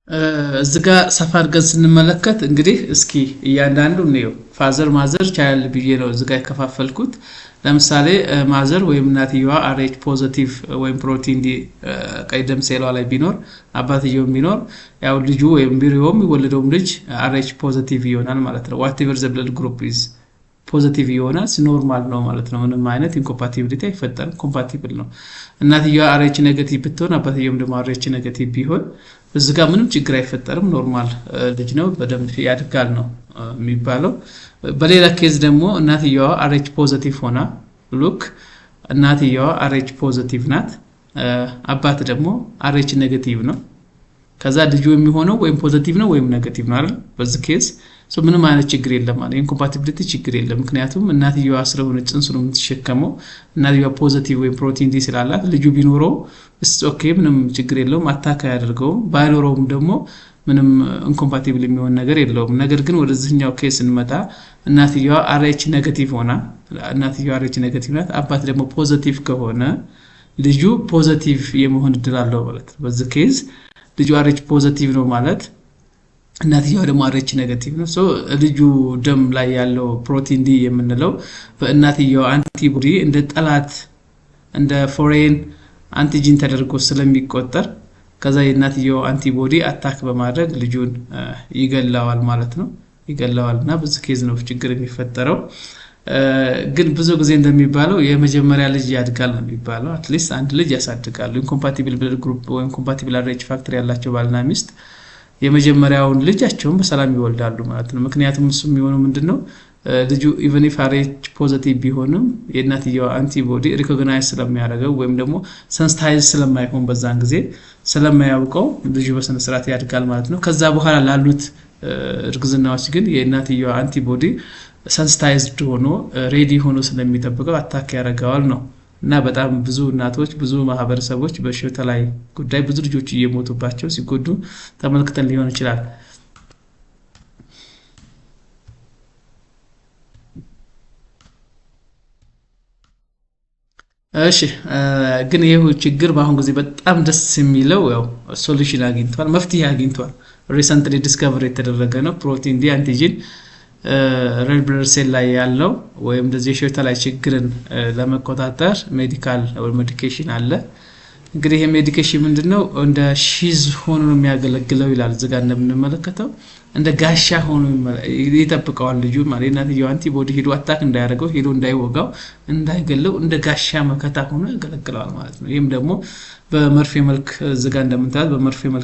እዚ ጋ ሰፋ አድርገን ስንመለከት እንግዲህ እስኪ እያንዳንዱ እንየው። Father፣ mother፣ child ብዬ ነው እዚ ጋ የከፋፈልኩት። ለምሳሌ mother ወይም እናትየዋ RH positive ወይም protein D ቀይ ደም ሴሏ ላይ ቢኖር፣ አባትየውም ቢኖር፣ ያው ልጁ ወይም embryo የሚወለደውም ልጅ RH positive ይሆናል ማለት ነው። Whatever the blood group is positive ይሆናል። Normal ነው ማለት ነው። ምንም አይነት incompatibility አይፈጠርም። Compatible ነው። እናትየዋ RH negative ብትሆን፣ አባትየውም ደግሞ RH negative ቢሆን እዚህ ጋር ምንም ችግር አይፈጠርም። Normal ልጅ ነው፣ በደንብ ያድጋል ነው የሚባለው። በሌላ case ደግሞ እናትየዋ RH positive ሆና፣ look፣ እናትየዋ RH positive ናት፣ አባት ደግሞ RH negative ነው። ከዛ ልጁ የሚሆነው ወይም positive ነው ወይም negative ነው አይደል? በዚህ case ምንም አይነት ችግር የለም ማለት incompatibility ችግር የለም። ምክንያቱም እናትየዋ ስለሆነ ጽንሱን የምትሸከመው፣ እናትየዋ positive ወይም protein D ስላላት ልጁ ቢኖረው okay፣ ምንም ችግር የለውም፣ attack አያደርገውም። ባይኖረውም ደግሞ ምንም incompatible የሚሆን ነገር የለውም። ነገር ግን ወደዚህኛው case ስንመጣ እናትየዋ RH negative ሆና፣ እናትየዋ RH negative ናት፣ አባት ደግሞ positive ከሆነ ልጁ positive የመሆን እድል አለው ማለት ነው። በዚህ case ልጁ RH positive ነው ማለት እናትየዋ ደግሞ RH negative ነው። ልጁ ደም ላይ ያለው protein D የምንለው በእናትየዋ antibody እንደ ጠላት፣ እንደ foreign antigen ተደርጎ ስለሚቆጠር ከዛ የእናትየው antibody attack በማድረግ ልጁን ይገላዋል ማለት ነው። ይገላዋል እና በዚህ case ነው ችግር የሚፈጠረው። ግን ብዙ ጊዜ እንደሚባለው የመጀመሪያ ልጅ ያድጋል ነው የሚባለው። At least አንድ ልጅ ያሳድጋሉ። Incompatible blood group ወይም compatible RH factor ያላቸው ባልና ሚስት የመጀመሪያውን ልጃቸውን በሰላም ይወልዳሉ ማለት ነው። ምክንያቱም እሱ የሚሆነው ምንድን ነው? ልጁ even if RH positive ቢሆንም የእናትየዋ antibody recognize ስለሚያደርገው ወይም ደግሞ sensitize ስለማይሆን፣ በዛን ጊዜ ስለማያውቀው ልጁ በስነ ስርዓት ያድጋል ማለት ነው። ከዛ በኋላ ላሉት እርግዝናዎች ግን የእናትየዋ antibody sensitized ሆኖ ready ሆኖ ስለሚጠብቀው attack ያደርገዋል ነው። እና በጣም ብዙ እናቶች፣ ብዙ ማህበረሰቦች በሽታ ላይ ጉዳይ ብዙ ልጆች እየሞቱባቸው ሲጎዱ ተመልክተን ሊሆን ይችላል። እሺ፣ ግን ይህ ችግር በአሁን ጊዜ በጣም ደስ የሚለው ያው solution አግኝቷል፣ መፍትሄ አግኝቷል። Recently discover የተደረገ ነው። Protein D antigen red blood cell ላይ ያለው ወይም እንደዚህ የሽታ ላይ ችግርን ለመቆጣጠር medical ወይ medication አለ። እንግዲህ ይሄ medication ምንድን ነው? እንደ shield ሆኖ ነው የሚያገለግለው ይላል። እዚህ ጋር እንደምንመለከተው እንደ ጋሻ ሆኖ ይጠብቀዋል ልጁ ማለት፣ የእናትየው antibody ሄዶ attack እንዳያደርገው፣ ሄዶ እንዳይወጋው፣ እንዳይገለው እንደ ጋሻ መከታ ሆኖ ያገለግለዋል ማለት ነው። ይህም ደግሞ በመርፌ መልክ፣ እዚህ ጋር እንደምታዩት በመርፌ መልክ